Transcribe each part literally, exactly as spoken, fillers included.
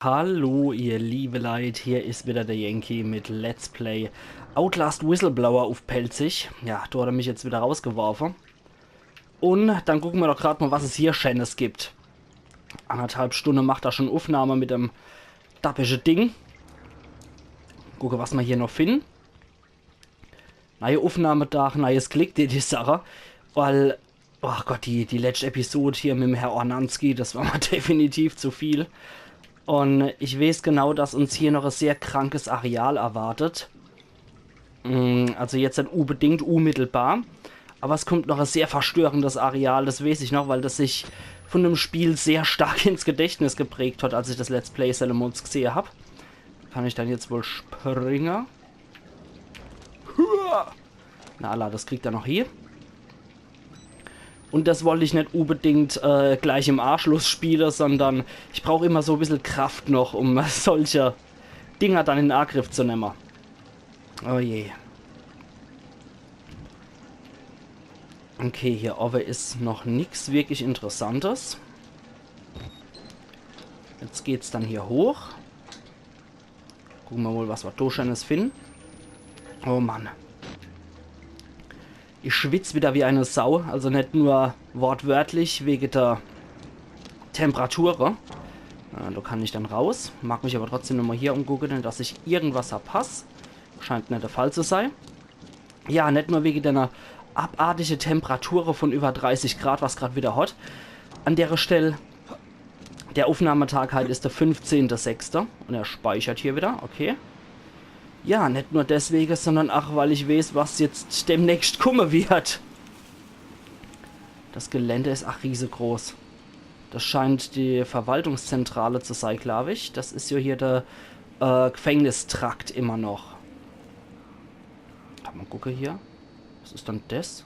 Hallo, ihr liebe Leit, hier is wieder der Yankee mit Let's Play Outlast Whistleblower uff Pälzisch. Ja, do hat er mich jetzt wieder rausgeworfe. Un dann gucke mer doch grad mol, was es hier Scheenes gibt. Anderthalb Stunne macht er schun Uffnahme mit dem dappische Ding. Gucke, was mer hier noch finden. Neie Uffnahmetag, neies Glick, die, die Sache. Weil, ach Gott, die, die letscht Episod hier mit dem Herr Ornanski, das war mer definitiv zu viel. Un ich weeß genau, dass uns hier noch e sehr krankes Areal erwartet. Mm, also jetzt net unbedingt unmittelbar. Aber es kummt noch e sehr verstörendes Areal, das weeß ich noch, weil das sich vun dem Spiel sehr stark ins Gedächtnis geprägt hat, als ich das Let's Play sellemols gesehe hab. Kann ich dann jetzt wohl springe? Hua! Na alla, das kriegt er noch hie. Un das wollt ich net unbedingt, äh, gleich im Aaschluss spiele, sondern ich brauch immer so e bissel Kraft noch, um solche Dinger dann in Agriff zu nemme. Oh je. Okay, hier owwe is noch nix wirklich Interessantes. Jetzt geht's dann hier hoch. Gucke mer mol, was mer do Scheenes finden. Oh Mann. Ich schwitz wieder wie e Sau. Also net nur wortwörtlich wege der Temperature. Äh, do kann ich dann raus. Mag mich aber trotzdem nochmol hier umgucke, net dass ich irgendwas verpass. Scheint net der Fall zu sei. Ja, net nur wege der abartige Temperature vun über dreißig Grad, was grad wieder hot. An dere Stell, der Uffnahmetag halt is der fünfzehnte sechste. Un er speichert hier wieder, okay. Ja, net nur deswege, sondern ach, weil ich weeß, was jetzt demnächst kumme wird. Das Gelände is ach riesegroß. Das scheint die Verwaltungszentrale zu sei, glaub ich. Das is jo hier der, äh, Gefängnistrakt immer noch. Kann mer gucke hier. Was is dann das?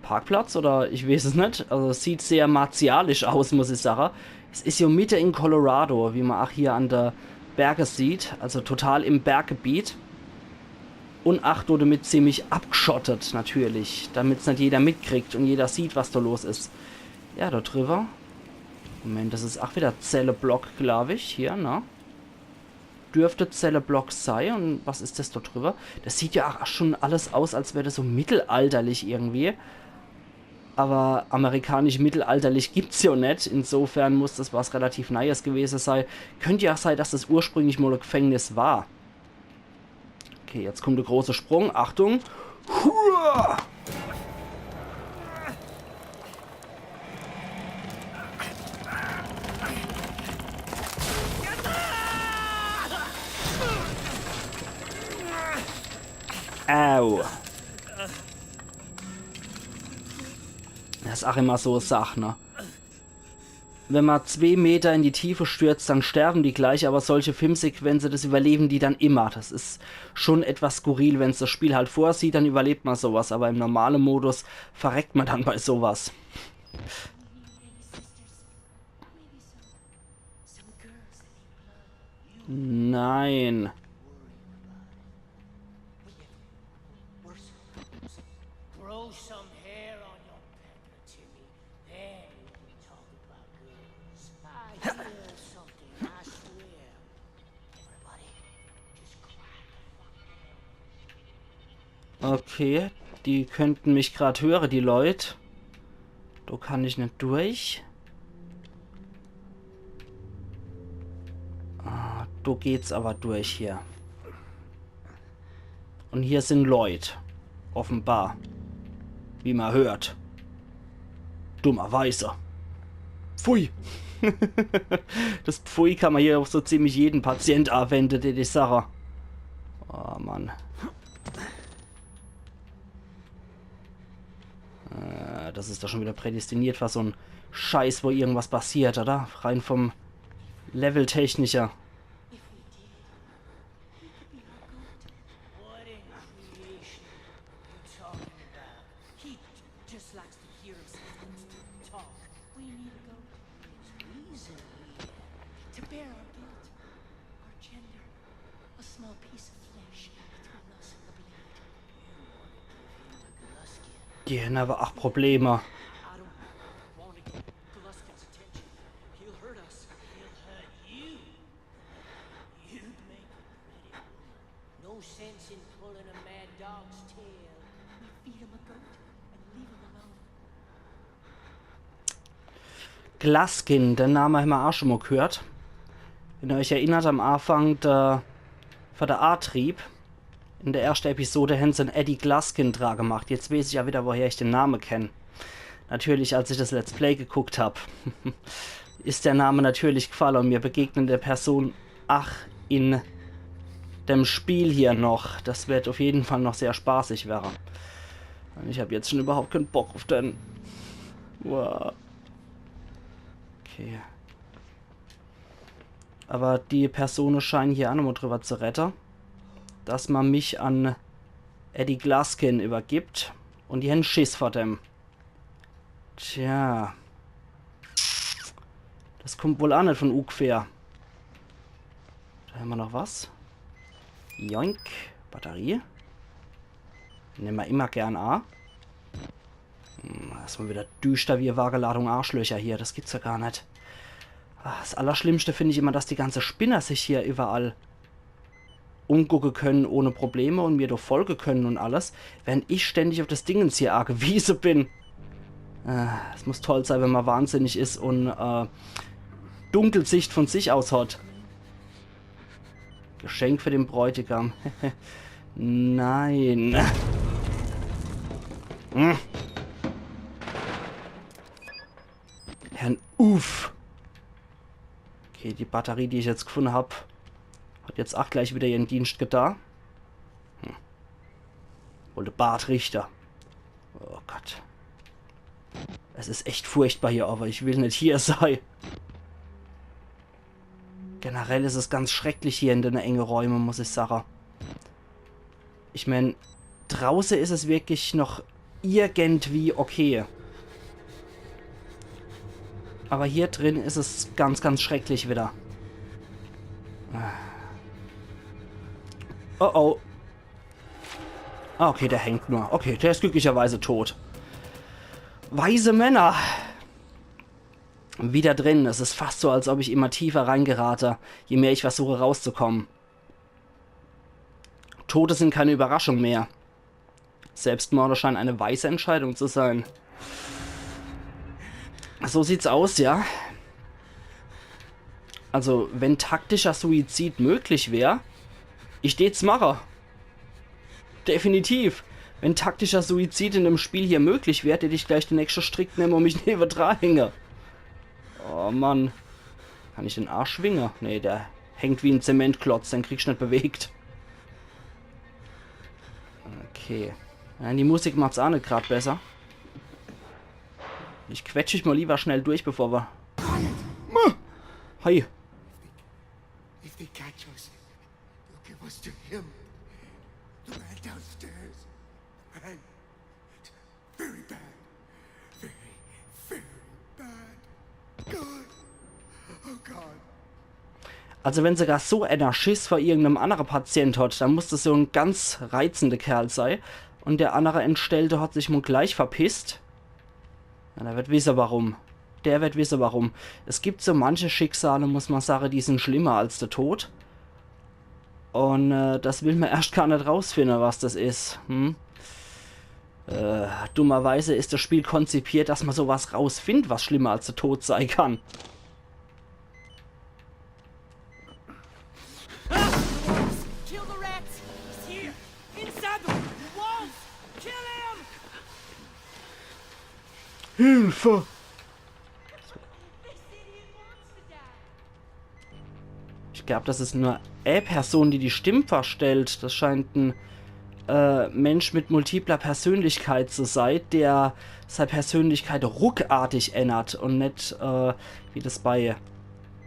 Parkplatz oder ich weeß es net. Also es sieht sehr martialisch aus, muss ich sage. Es is jo mitte in Colorado, wie mer ach hier an de Berge sieht. Also total im Berggebiet. Un ach, do demit ziemlich abgschottet natürlich, damit's net jeder mitkriegt un jeder sieht, was do los is. Ja, do driwwer. Moment, das is ach wieder Zelleblock, glaub ich, hier, ne? Dürfte Zelleblock sei. Un was is das do driwwer? Das sieht ja ach schun alles aus, als wär das so mittelalterlich irgendwie. Aber amerikanisch mittelalterlich gibt's jo net. Insofern muss das was relativ Neies gewese sei. Könnt ja sei, dass das ursprünglich mol e Gefängnis war. Okay, jetzt kummt de große Sprung. Achtung. Hua! Au. Das is ach immer so e Sach, ne? Wenn mer zwee Meter in die Tiefe stürzt, dann sterben die gleich, aber solche Filmsequenze, das überleben die dann immer. Das is schun etwas skurril, wenn's das Spiel halt vorsieht, dann überlebt mer sowas, aber im normale Modus verreckt mer dann bei sowas. Nein. Grow some hair on your pecker, Timmy. Then we can talk about girls. I feel something, I swear. Everybody, just quiet the fuck down. Okay, die könnten mich grad höre, die Leut. Do kann ich net durch. Ah, do geht's aber durch hier. Un hier sin Leut. Offenbar. Wie mer hört. Dummerweise. Pfui. Das Pfui kann mer hier uff so ziemlich jeden Patient awende, die, die Sache. Oh Mann. Äh, das is doch schun wieder prädestiniert für so'n Scheiß, wo irgendwas passiert, oder? Rein vom Level technischer. If we did, he could be our god. What in creation are you talking about? He just likes to hear himself talk. We need a goat. There's reason here. To bear our guilt, our gender, a small piece of flesh between us and the blade. You want to give him to Gluskin? Die hän aber ach Probleme. I don't want to give Gluskin's attention. He'll hurt us. He'll hurt Sense in pulling a mad dog's tail. We feed him a goat and leave him alone. Glaskin, den Name hämmer aach schun mol gehört. Wenn ihr euch erinnert, am Anfang der, von der Atrieb, in der erschte Episode, hän se en Eddie Glaskin dra gemacht. Jetzt weeß ich jo widder, woher ich den Name kenn. Natürlich, als ich das Let's Play geguckt hab, is der Name natürlich gfalle un mir begegnen der Person aach in dem Spiel hier noch. Das werd auf jeden Fall noch sehr spaßig werre. Un ich hab jetzt schun überhaupt kän Bock auf den. Wow. Okay. Awwer die Persone scheinen hier aach nochmol drüber zu redde, dass ma mich an Eddie Glaskin übergibt. Un die hän Schiss vor dem. Tja. Das kummt wohl aach net von ungfähr. Do hämmer noch was. Joink. Batterie. Nemme mer immer gern a. Hm, das is mol widder düschter wie e Wageladung Arschlöcher hier. Das gibt's jo gar net. Ah, das Allerschlimmste find ich immer, dass die ganze Spinner sich hier überall umgucke können ohne Probleme un mir doch folge können un alles, während ich ständig auf das Dingens hier agewiese bin. Äh, es muss toll sei, wenn ma wahnsinnig is un äh, Dunkelsicht von sich aus hat. Geschenk für den Bräutigam. Nein. Hm. Hör uff. Okay, die Batterie, die ich jetzt gefunne hab, hat jetzt aach gleich widder ihren Dienst geta. Hm. Wohl de Bartrichter. Oh Gott. Es is echt furchtbar hier, awwer ich will net hier sei. Generell is es ganz schrecklich hier in dene enge Räume, muss ich sage. Ich mein, drauße is es wirklich noch irgendwie okay. Awwer hier drin is es ganz, ganz schrecklich widder. Oh oh. Ah, okay, der hängt nur. Okay, der is glücklicherweise tot. Weise Männer. Widder drin. Es is fast so, als ob ich immer tiefer reingerate, je mehr ich versuche rauszukommen. Tode sind keine Überraschung mehr. Selbstmorde scheinen eine weise Entscheidung zu sein. So sieht's aus, ja. Also, wenn taktischer Suizid möglich wär, ich dät's mache. Definitiv. Wenn taktischer Suizid in dem Spiel hier möglich wär, dät ich gleich de nächschte Strick nemme un mich newedra hänge. Oh Mann. Kann ich den Arsch schwinge? Nee, der hängt wie en Zementklotz, den kriegsch net bewegt. Okay. Ja, die Musik macht's aach net grad besser. Ich quetsch mich mol liewer schnell durch, bevor mer... Hi. If they catch us, they'll give us to him. The man downstairs. The man. Very bad. Very, very bad. God. Oh God. Also wenn sogar so ener Schiss vor irgendeinem andere Patient hat, dann muss das so en ganz reizende Kerl sei. Und der andere Entstellte hat sich mol gleich verpisst. Ja, der wird wisse, warum. Der wird wisse, warum. Es gibt so manche Schicksale, muss man sage, die sind schlimmer als der Tod. Und äh, das will man erst gar net rausfinde, was das is. Hm? Äh, dummerweise is das Spiel konzipiert, dass man sowas rausfindt, was schlimmer als der Tod sei kann. Kill the rats! He's here! Inside the walls! Kill him! Hilfe! This idiot wants to die. Ich glaub, das is nur e Person, die die Stimm verstellt. Das scheint en äh, Mensch mit multipler Persönlichkeit zu sei, der sei Persönlichkeit ruckartig ännert und net, äh, wie das bei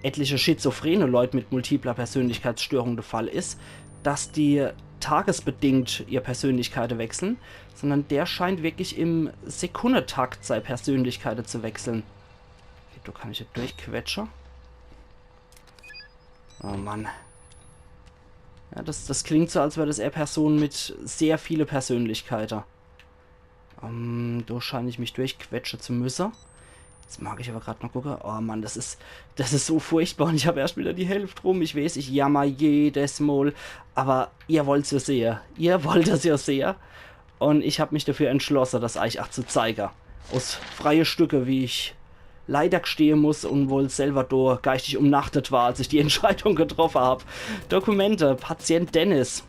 etliche schizophrene Leut mit multipler Persönlichkeitsstörung der Fall is, dass die tagesbedingt ihr Persönlichkeite wechseln, sondern der scheint wirklich im Sekundetakt sei Persönlichkeite zu wechseln. Okay, do kann ich ja durchquetsche. Oh Mann. Ja, das, das klingt so, als wär das e Person mit sehr viele Persönlichkeite. Ähm, do schein ich mich durchquetsche zu müsse. Jetzt mag ich aber grad noch gucke. Oh Mann, das is, das is so furchtbar und ich hab erscht wieder die Hälft rum. Ich weeß, ich jammer jedes Mol, aber ihr wollt's ja sehe. Ihr wollt das ja sehe. Und ich hab mich dafür entschlosse, das eich ach zu zeige. Aus freie Stücke, wie ich leider gstehe muss und wohl selber do geistig umnachtet war, als ich die Entscheidung getroffe hab. Dokumente, Patient Dennis.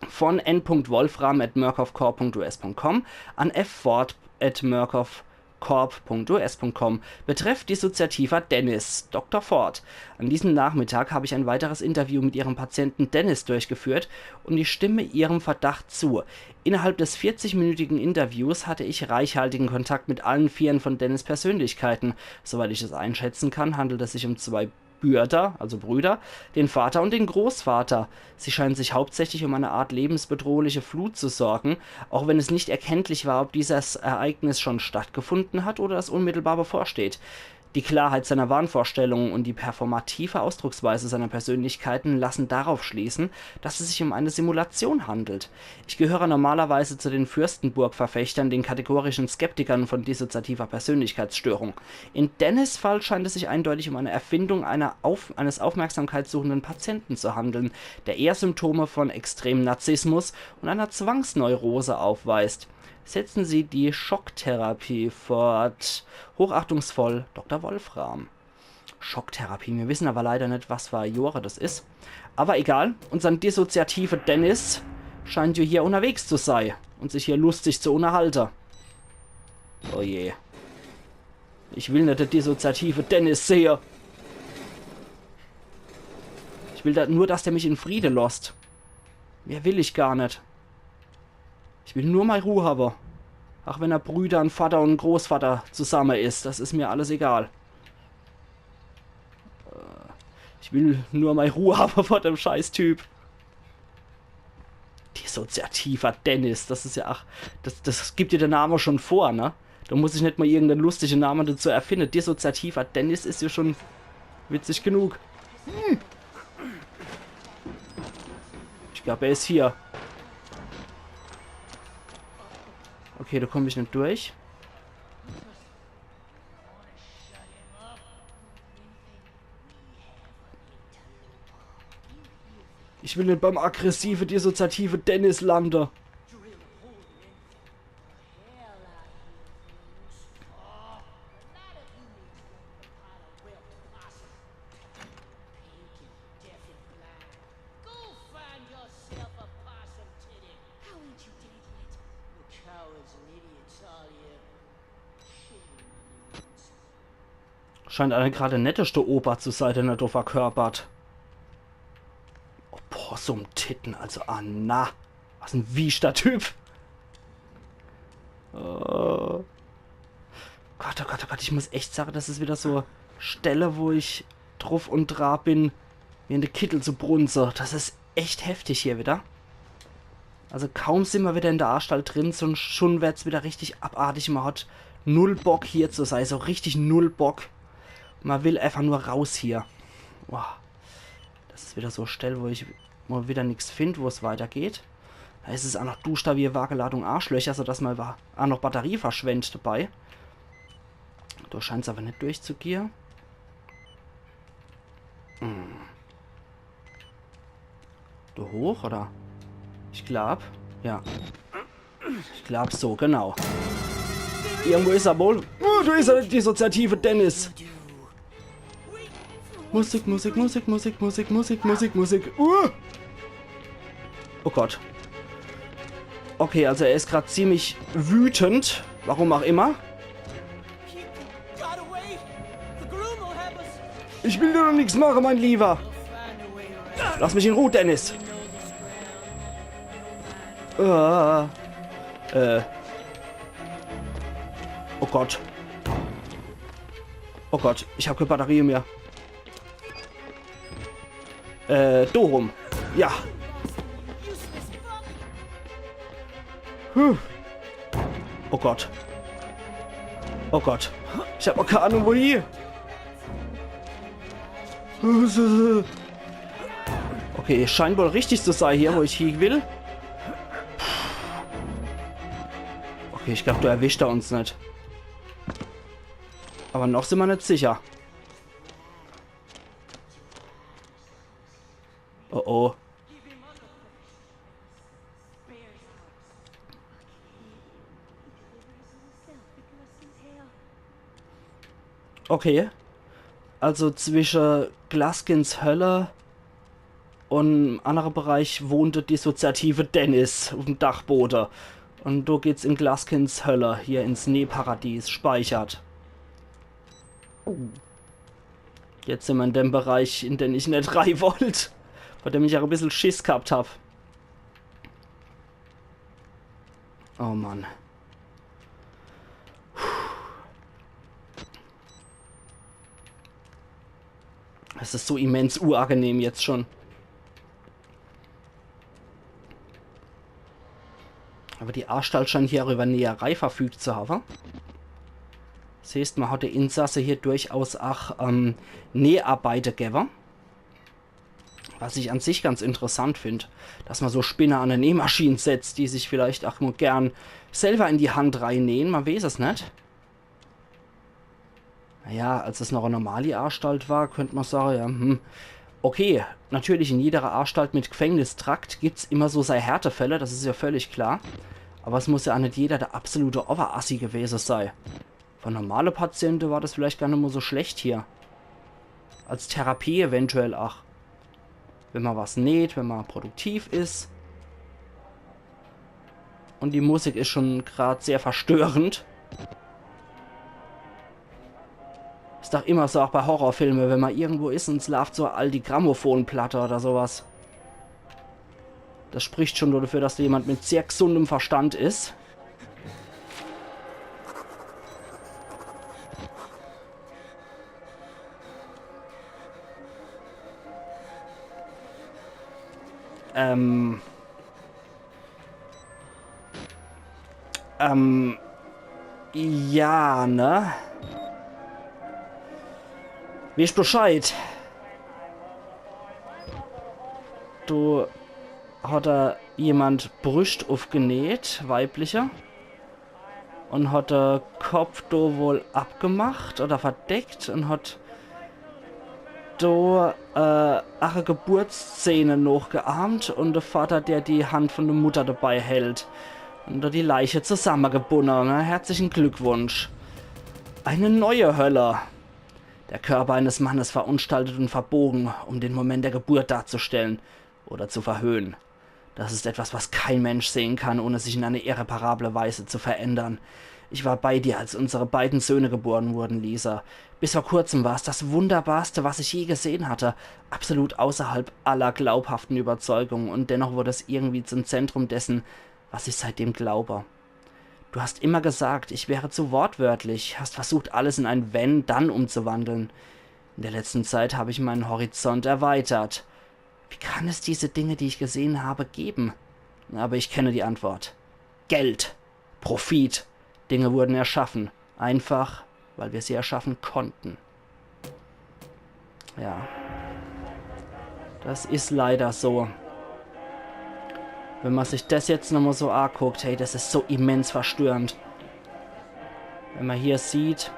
Von n Punkt wolfram at murkoffcorp Punkt u s Punkt com an f ford at murkoffcorp Punkt u s Punkt com. Betreff: dissoziativer Dennis, Doktor Ford. An diesem Nachmittag habe ich ein weiteres Interview mit Ihrem Patienten Dennis durchgeführt und ich stimme Ihrem Verdacht zu. Innerhalb des vierzigminütigen Interviews hatte ich reichhaltigen Kontakt mit allen vieren von Dennis Persönlichkeiten. Soweit ich es einschätzen kann, handelt es sich um zwei Bürder, also Brüder, den Vater und den Großvater. Sie scheinen sich hauptsächlich um eine Art lebensbedrohliche Flut zu sorgen, auch wenn es nicht erkenntlich war, ob dieses Ereignis schon stattgefunden hat oder es unmittelbar bevorsteht. Die Klarheit seiner Wahnvorstellungen und die performative Ausdrucksweise seiner Persönlichkeiten lassen darauf schließen, dass es sich um eine Simulation handelt. Ich gehöre normalerweise zu den Fürstenburg-Verfechtern, den kategorischen Skeptikern von dissoziativer Persönlichkeitsstörung. In Dennis Fall scheint es sich eindeutig um eine Erfindung einer Auf-, eines aufmerksamkeitssuchenden Patienten zu handeln, der eher Symptome von extremem Narzissmus und einer Zwangsneurose aufweist. Setzen Sie die Schocktherapie fort. Hochachtungsvoll, Doktor Wolfram. Schocktherapie. Mir wissen aber leider net, was für Jahre das is. Aber egal, unsern dissoziative Dennis scheint ja hier unterwegs zu sei und sich hier lustig zu unterhalte. Oh je. Ich will net der dissoziative Dennis sehe. Ich will da nur, dass der mich in Friede losst. Mehr will ich gar net. Ich will nur mei Ruh habe. Ach wenn er Brüder, en Vater und en Großvater zusamme is, das is mir alles egal. Äh, ich will nur mei Ruh habe vor dem Scheißtyp. Dissoziativer Dennis, das is ja, ach, das, das gibt dir der Name schon vor, ne? Da muss ich net mal irgendeinen lustigen Namen dazu erfinden. Dissoziativer Dennis is ja schon witzig genug. Hm. Ich glaub, er is hier. Okay, da komm ich net durch. Ich will net beim aggressive, dissoziative Dennis lande. Scheint eine grad netteste Opa zu sei, den er do verkörpert. Opossum-Titten, also, ah na. Was en wieschter Typ. Äh. Gott, oh Gott, oh Gott, ich muss echt sage, das is wieder so Stelle, wo ich druff und dra bin, mir in de Kittel zu brunze. Das is echt heftig hier wieder. Also kaum sin mer wieder in der Anstalt drin, schon, schon werd's wieder richtig abartig. Mer hat null Bock hier zu sei, so richtig null Bock. Mer will einfach nur raus hier. Boah. Das is wieder so Stell, wo ich mal wieder nix find, wo's weitergeht. Da is es ach noch duschter wie Wageladung Arschlöcher, sodass mer wa-, ach noch Batterie verschwendt dabei. Do scheint's aber net durchzugehe. Hm. Do hoch, oder? Ich glaub, ja. Ich glaub so, genau. Irgendwo is er wohl. Oh, do is er, der dissoziative Dennis. Musik, Musik, Musik, Musik, Musik, Musik, Musik, Musik. Uh! Oh Gott. Okay, also er is grad ziemlich wütend. Warum auch immer. Ich will dir doch nix mache, mein Lieber. Lass mich in Ruh, Dennis. Äh. Äh. Oh Gott. Oh Gott, ich hab keine Batterie mehr. Äh, do rum. Ja. Puh. Oh Gott. Oh Gott. Ich hab keine Ahnung, wohin. Okay, scheint wohl richtig zu sei hier, wo ich hie will. Okay, ich glaub, do erwischt er uns net. Aber noch sin mer net sicher. Oh oh. Okay. Also zwische Glaskins Hölle un im annere Bereich wohnt de dissoziative Dennis uffm Dachbode. Un do geht's in Glaskins Hölle, hier ins Neeparadies, speichert. Jetzt sin mer in dem Bereich, in den ich net rei wollt. Vor dem ich ach e bissel Schiss gehabt hab. Oh Mann. Es is so immens uagenehm jetzt schon. Aber die Anstalt scheint hier ach über Näherei verfügt zu habe. Des heeßt, mer hat de Insasse hier durchaus ach, ähm, Näharbeite gewwe. Was ich an sich ganz interessant find, dass mer so Spinne an e Nähmaschin setzt, die sich vielleicht ach mo gern selber in die Hand reinnähen, mer weeß es net. Naja, als es noch e normali Anstalt war, könnt mer sage, ja, hm. Okay, natürlich in jeder Anstalt mit Gefängnistrakt gibt's immer so sei Härtefälle, des is ja völlig klar. Aber es muss ja ach net jeder de absolute Oberassi gewese sei. Für normale Patiente war des vielleicht gar net mo so schlecht hier. Als Therapie eventuell ach. Wenn mer was näht, wenn mer produktiv is. Un die Musik is schon grad sehr verstörend. Is doch immer so, ach bei Horrorfilme, wenn mer irgendwo is un es laaft so e alti Grammophonplatte oder so was. Des spricht schon nur dafür, dass do jemand mit sehr gesundem Verstand is. Ähm. Ähm. Ja, ne? Weesch Bescheid. Do hat do jemand Brüscht uffgenäht, weibliche. Un hat de Kopf do wohl abgemacht oder verdeckt un hat do, äh, ach e Geburtsszene nochgeahmt un de Vater, der die Hand von de Mutter dabei hält. Un do die Leiche zusammegebunne. Na, herzlichen Glückwunsch. Eine neue Hölle. Der Körper eines Mannes verunstaltet und verbogen, um den Moment der Geburt darzustellen oder zu verhöhnen. Das ist etwas, was kein Mensch sehen kann, ohne sich in eine irreparable Weise zu verändern. Ich war bei dir, als unsere beiden Söhne geboren wurden, Lisa. Bis vor kurzem war es das Wunderbarste, was ich je gesehen hatte, absolut außerhalb aller glaubhaften Überzeugungen, und dennoch wurde es irgendwie zum Zentrum dessen, was ich seitdem glaube. Du hast immer gesagt, ich wäre zu wortwörtlich, hast versucht, alles in ein Wenn, dann umzuwandeln. In der letzten Zeit habe ich meinen Horizont erweitert. Wie kann es diese Dinge, die ich gesehen habe, geben? Aber ich kenne die Antwort. Geld. Profit. Dinge wurden erschaffen. Einfach, weil wir sie erschaffen konnten. Ja. Das is leider so. Wenn man sich das jetzt nochmal so anguckt, hey, das is so immens verstörend. Wenn man hier sieht,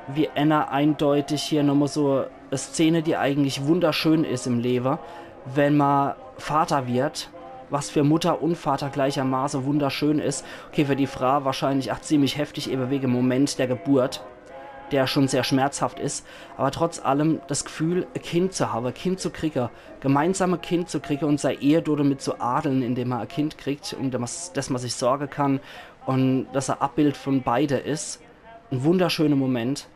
wie einer eindeutig hier nochmal so e Szene, die eigentlich wunderschön is im Leben, wenn man Vater wird, was für Mutter und Vater gleichermaßen wunderschön is. Okay, für die Frau wahrscheinlich auch ziemlich heftig, eben wegen Moment der Geburt, der schon sehr schmerzhaft is. Aber trotz allem das Gefühl, e Kind zu haben, e Kind zu kriegen, gemeinsam e Kind zu kriegen und sei Ehe damit zu adeln, indem man e Kind kriegt und dass, dass man sich sorgen kann und dass er Abbild von beide is. Ein wunderschöner Moment.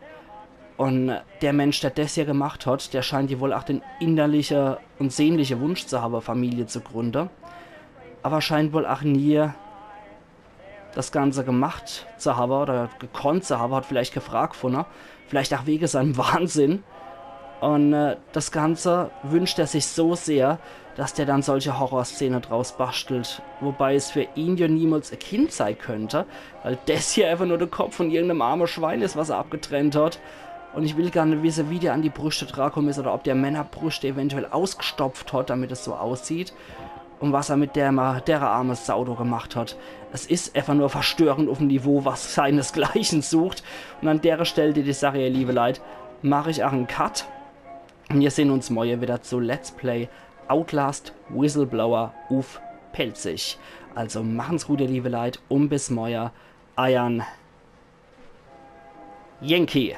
Und der Mensch, der das hier gemacht hat, der scheint ja wohl auch den innerlichen und sehnlichen Wunsch zu haben, Familie zu gründen. Aber scheint wohl auch nie das Ganze gemacht zu haben oder gekonnt zu haben, hat vielleicht gefragt von, ne? Vielleicht auch wegen seinem Wahnsinn. Und äh, das Ganze wünscht er sich so sehr, dass der dann solche Horrorszene draus bastelt. Wobei es für ihn ja niemals e Kind sein könnte, weil das hier einfach nur der Kopf von irgendeinem armen Schwein is, was er abgetrennt hat. Und ich will gar nicht wissen, wie der an die Brüste drankommen is oder ob der Männerbrüste eventuell ausgestopft hat, damit es so aussieht. Und was er mit der, Ma- der arme Sau do gemacht hat. Es is einfach nur verstörend uff em Niveau, was seinesgleichen sucht. Und an dere Stell, die, die Sache, ihr liebe Leit, mach ich ach en Cut. Und wir sehn uns morje wieder zu Let's Play Outlast Whistleblower uff Pälzisch. Also machen's gut, ihr liebe Leit, und bis morje. Eiern Yankee.